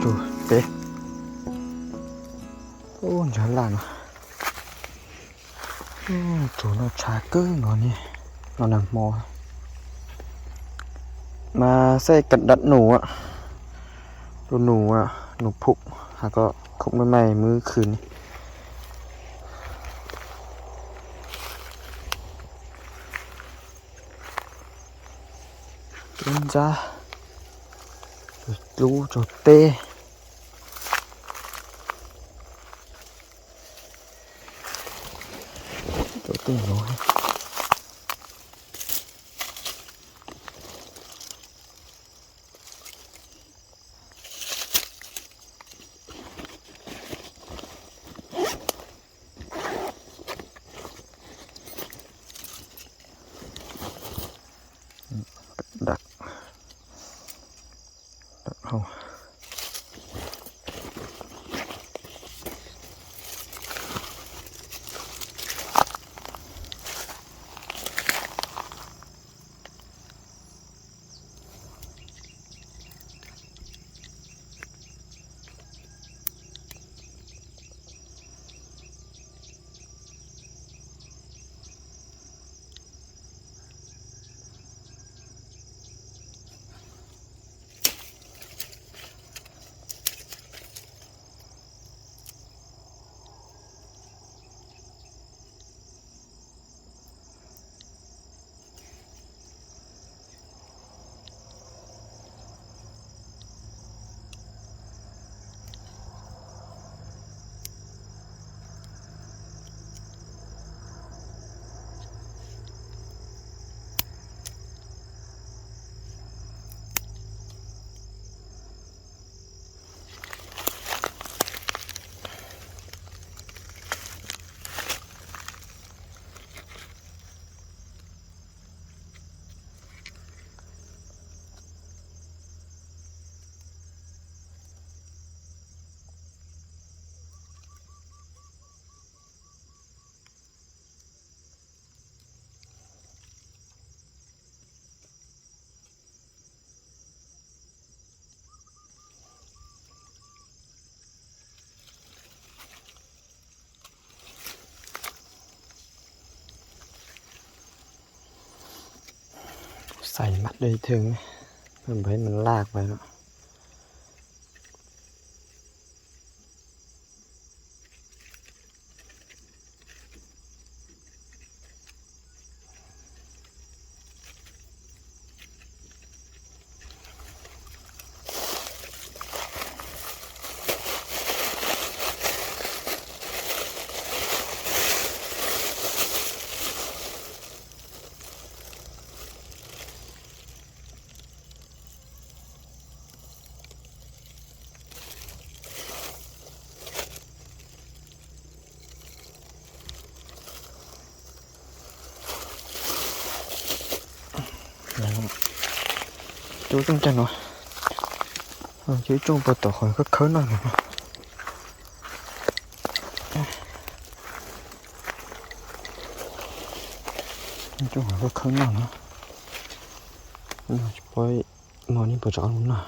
ໂຈເຕະ ໂອ້ ຈະລ້ານ ໂອ້ ໂຈນອກຊາເກີນເນາະນີ້ ເອົານຳໝໍ ມາໃສ່ກັນດັດໜູອະ ໂຕໜູອະ ໜູພຸກ ຫາກໍຄົບໃໝ່ໆມື້ຄືນນີ້ ເກັນຈ້າ ໂຕ ໂຕເຕ ໂຕເຕນ້ອຍ. ດັກ ດັກເຮົາ. ໃສ່ມັດໄວ້ເທິງ ເພື່ອບໍ່ໃຫ້ມັນລາກໄປເນາະ. ໂຈ້ຈົ່ງຈັນວະ ໂຈ້ຈົ່ງປະຕໍ ຂໍເຄີາໜ້ອຍ ຈົ່ງຂໍເຄີາໜ້ອຍ ປອຍໝໍນີ້ບໍ່ຈະເອົານະ. ໂ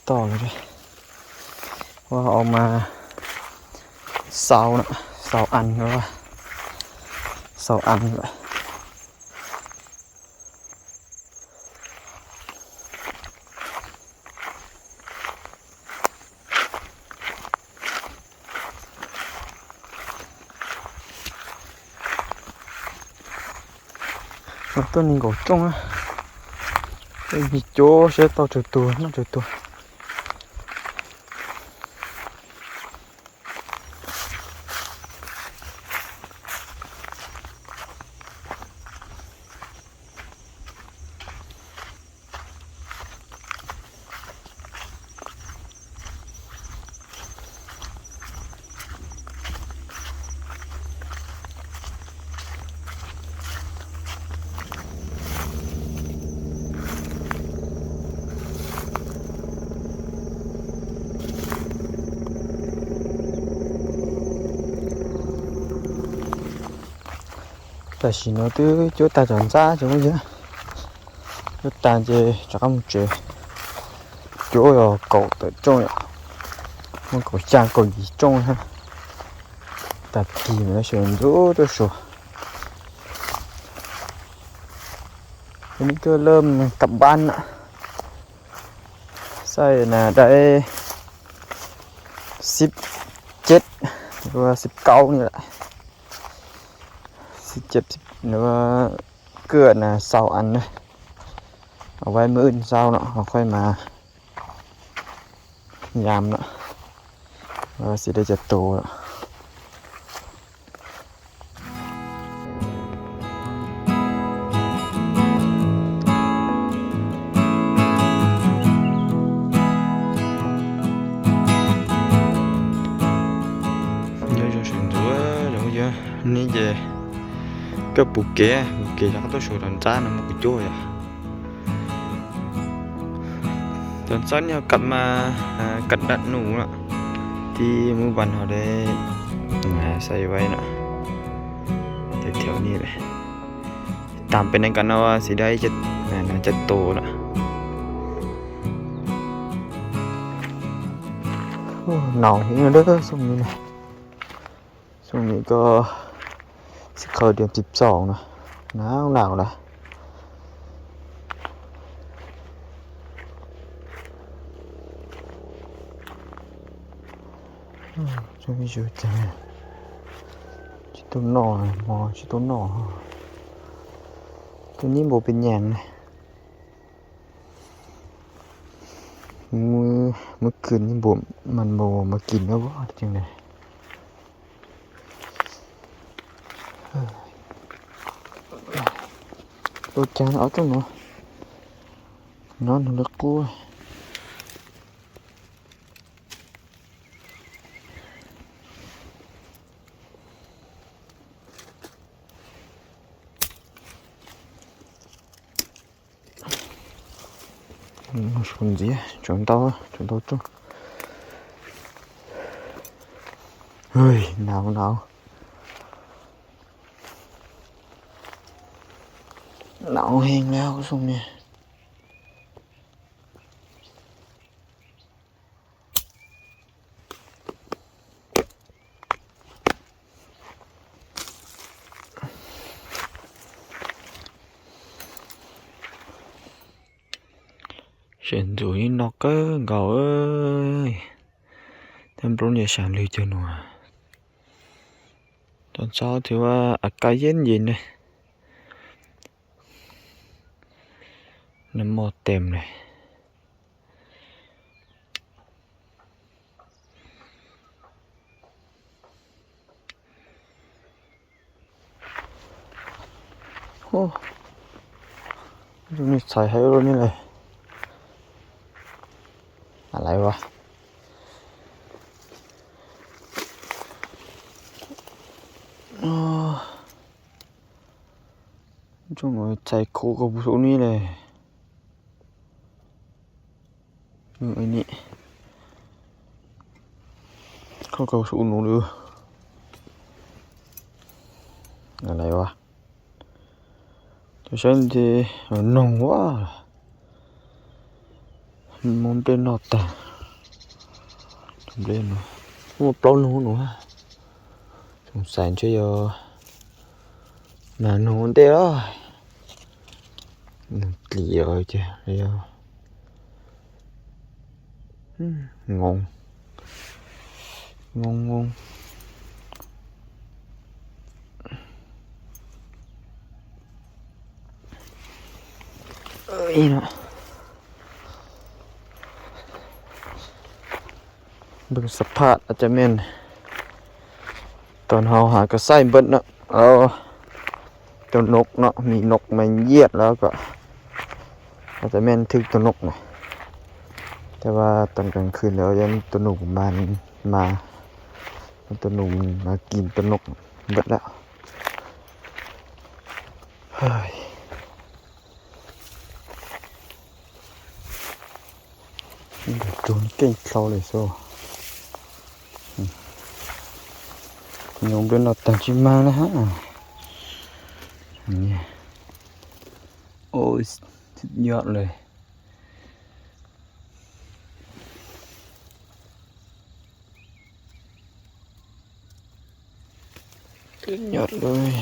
ຕໍ່ເລີຍເດ້ ເພາະວ່າເອົາມາຊາວນະ ຊາວອັນ ແລ້ວວ່າຊາວອັນແຫຼະ. ໂອ້ ໂຕນີ້ກໍຈົ່ງອະ ມີໂຈ້ເຊໂຕຈຸຕົວນະ ຈຸຕົວ. ແຕ່ຊິໂນຕື້ ໂຈຕາຈອນຊາ ໂຈເຢີ ໂຈຕາເຈ ຈາກກຳເຈ ໂຈຍອກເກົາເຕີໂຈຍ ມັນກໍຈາງກໍດີໂຈຍຮະ ຕາທີ່ມັນເຊີນໂຈໂຈໂຊ. ທີນີ້ກໍເລີ່ມກັບບ້ານນະ ໃສ່ນະໄດ້ສິບເຈັດ ຫຼືວ່າສິບເກົ້ານີ້ແຫຼະ ສິບເຈັດ ສິບ ຫຼືວ່າເກືອນະຊາວອັນນະ ເອົາໄວ້ມື້ອື່ນເຊົ້າເນາະ ເຮົາຄ່ອຍມາ ຍາມເນາະ ວ່າຊິໄດ້ຈັກໂຕເນາະ. ນີ້ເຈ ກໍປູເກ ປູເກ ແລ້ວກໍໂຕໂຊດອນຈ້ານະ ມັນກໍໂຈ້ຍອະ. ຕອນເຊົ້ານີ້ເຮົາກັບມາຫາກັດດັດໜູເນາະ ທີ່ມື້ວານເຮົາໄດ້ຫາໃສ່ໄວ້ເນາະ ແຖວໆນີ້ແຫຼະ. ຕາມໄປນຳກັນເນາະວ່າຊິໄດ້ຈັກ ອັນນະ ຈັກໂຕເນາະ. ໂອ້ ໜາວແຮງເດີຊ່ວງນີ້ນະ. ຊ່ວງນີ້ກໍຊິເຂົ້າເດືອນສິບສອງເນາະ ໜາວໆລະ. ອືມ ຊ່ວງນີ້ຢູ່ຈັ່ງໃດ ຊິໂຕໜໍ່ ໝໍຊິໂຕໜໍ່ ໂຕນີ້ບໍ່ເປັນຫຍັງ. ມື້ ມື້ຄືນນີ້ບໍ່ ມັນບໍ່ມາກິນແລ້ວບໍ່ ຫຼືຈັ່ງໃດ? ໂຕຈານເອົາຕົງເນາະ ນອນເລິກກູ. ອືມ ຊົນເດ ຊົນເຕົາ ຊົນເຕົາຈຸ. ເຮີ້ຍ ໜາວ ໜາວ ໜາວແຮງແລ້ວຊ່ວງນີ້. ເສັນຈູນີ້ນອກເກີນເກົ່າເອີຍ ແຕ່ບໍ່ຮູ້ຈະສັນຫຼືຈະໜວ ຕອນເຊົ້າຖືວ່າອາກາດເຢັນໆເດ້ ນ້ຳໝໍ້ເຕັມເລີຍ. ໂອ້ ຢູ່ໃນສາຍໄຮໂລນີ້ເລີຍ ອະໄລວະ? ໂອ້ ຈົ່ງເອົາໃສ່ໂຄກະບຸສຸນີ້ແຫຼະ. ເອີ ອັນນີ້ ເຂົາກໍສູນເດີ ອະໄລວະ? ຈະໃຊ້ທີ່ໜອງວ່າ Monte nota. Problema. Como plau no no. Sông sai chưa yo. Mà nó tê ơi. Nó tì ơi chứ. Yo. Ừm, ngon. Ngon ngon. ເອີຍເນາະ ເບິ່ງສະພາບອາດຈະແມ່ນ ຕອນເຮົາຫາກໍໃຊ້ເບິດເນາະ ເອົາໂຕນົກເນາະ ມີນົກມາຢຽດແລ້ວກໍ ອາດຈະແມ່ນຖືກໂຕນົກນະ ແຕ່ວ່າຕອນກາງຄືນແລ້ວ ຢ້ານໂຕນົກມັນມາ ໂຕນົກມາກິນໂຕນົກເບິດແລ້ວ. ເຮີ້ຍ ໂຈນເກັ່ງເຂົ້າເລີຍໂຊ ຍົງເດີນເອົາຕັນຈິມານະຮະ ນີ້ ໂອ້ຍ ສຸດຍອດເລີຍ. ສຸດຍອດເລີຍ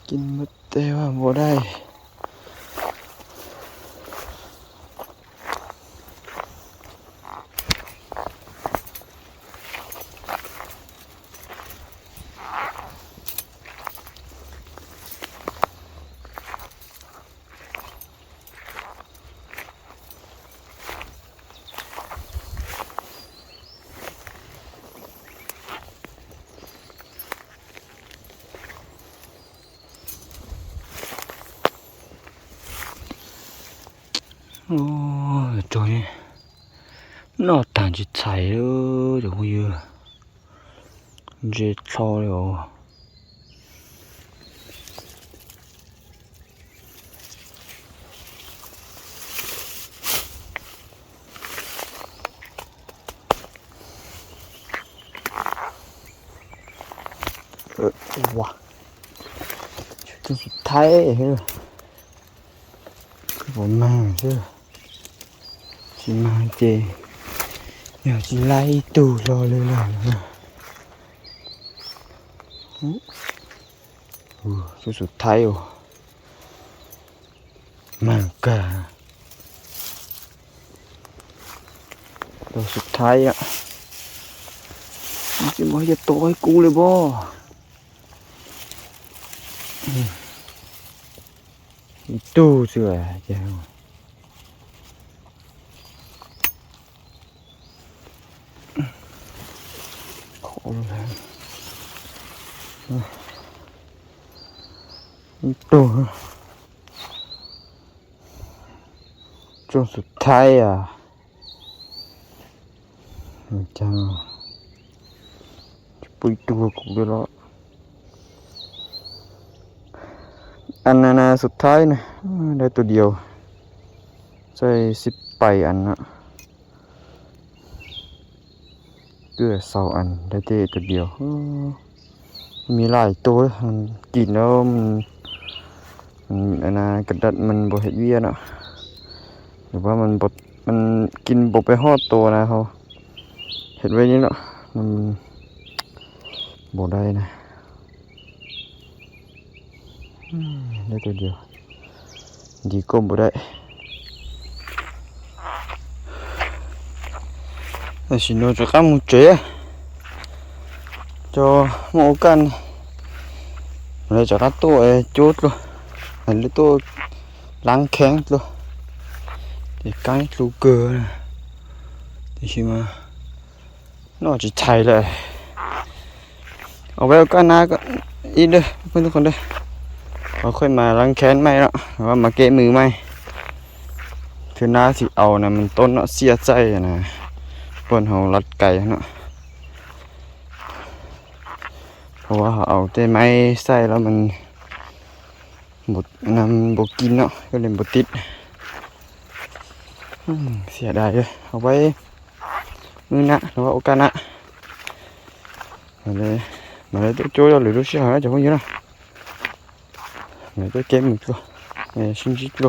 ກິນໝົດແຕ່ວ່າບໍ່ໄດ້ ໂອ້ຍ ໂຕນີ້ ນອກຕາງຈິດໄຊເດີ ເຈົ້າຜູ້ຢູ່ ເຈັດເຂົ້າເລີຍໂອ. ເອີ ວ່າ ຈຸດສຸດທ້າຍເຮີ ຄືບໍ່ມາເດີ ຊິມາເຈ ດຽວຊິໄລ່ຕູ້ລໍເລີຍລະ. ໂອ້ ໂຕສຸດທ້າຍໂອ ມາກະ ໂຕສຸດທ້າຍອະ ມັນຊິບໍ່ເຮັດໂຕໃຫ້ກູເລີຍບໍ່? ອືມ ໂຕເສືອແກ ຂໍລົງແຮງ ໂຕ ຊ່ວງສຸດທ້າຍອະ ມັນຈັ່ງປຸ້ຍຕົວກູເລີຍເນາະ ອັນນັ້ນນະ ສຸດທ້າຍນະ ໄດ້ຕົວດຽວ ໃສ່ສິບປາຍອັນນະ. ເກືອຊາວອັນ ໄດ້ແຕ່ຕົວດຽວ. ເອີ ມີຫຼາຍໂຕເດ້ ມັນກິນແລ້ວ ມັນ ມັນ ອັນນາ ກະດັດມັນບໍ່ເຮັດວຽກເນາະ ຫຼືວ່າມັນບໍ່ ມັນກິນບໍ່ໄປຮອດໂຕນະ ເຮົາເຮັດໄວ້ນີ້ເນາະ ມັນບໍ່ໄດ້ນະ. ອືມ ໄດ້ຕົວດຽວ ດີກວ່າບໍ່ໄດ້. ແຕ່ຊິໂນຈະກຳເຈ ຈອມອກັນ ແລ້ວຈະກະໂຕເອໂຈດໂລ ອັນໂຕລ້າງແຂ້ງໂລ ໄດ້ກາຍໂຕເກີນ ທີ່ຊິມາ ນອກຈິດໄທເລີຍ. ເອົາໄວ້ໂອກາດໜ້າກໍອີກເດີເພື່ອນທຸກຄົນເດີ ເຮົາຄ່ອຍມາລ້າງແຄ້ນໃໝ່ເນາະ ຫຼືວ່າມາແກ້ມືໃໝ່ ເທື່ອໜ້າຊິເອົານະ ມັນຕົ້ນເນາະ ເສຍໃສ່ນະ ບ່ອນເຮົາລັດໄກເນາະ ເພາະວ່າເຮົາເອົາແຕ່ໄມ້ໃສ່ແລ້ວມັນ ບໍ່ ອັນນັ້ນບໍ່ກິນເນາະ ກໍເລີຍບໍ່ຕິດ. ອືມ ເສຍດາຍເດີ ເອົາໄວ້ມື້ໜ້າ ຫຼືວ່າໂອກາດໜ້າ. ມາເລີຍ ມາເລີຍ ໂຕໂຈຍ ຫຼື ລູຊິຫາຈະບໍ່ຢູ່ນະ ມາເລີຍ ເກມໂຕ ເອີ ຊິງຈິໂຕ.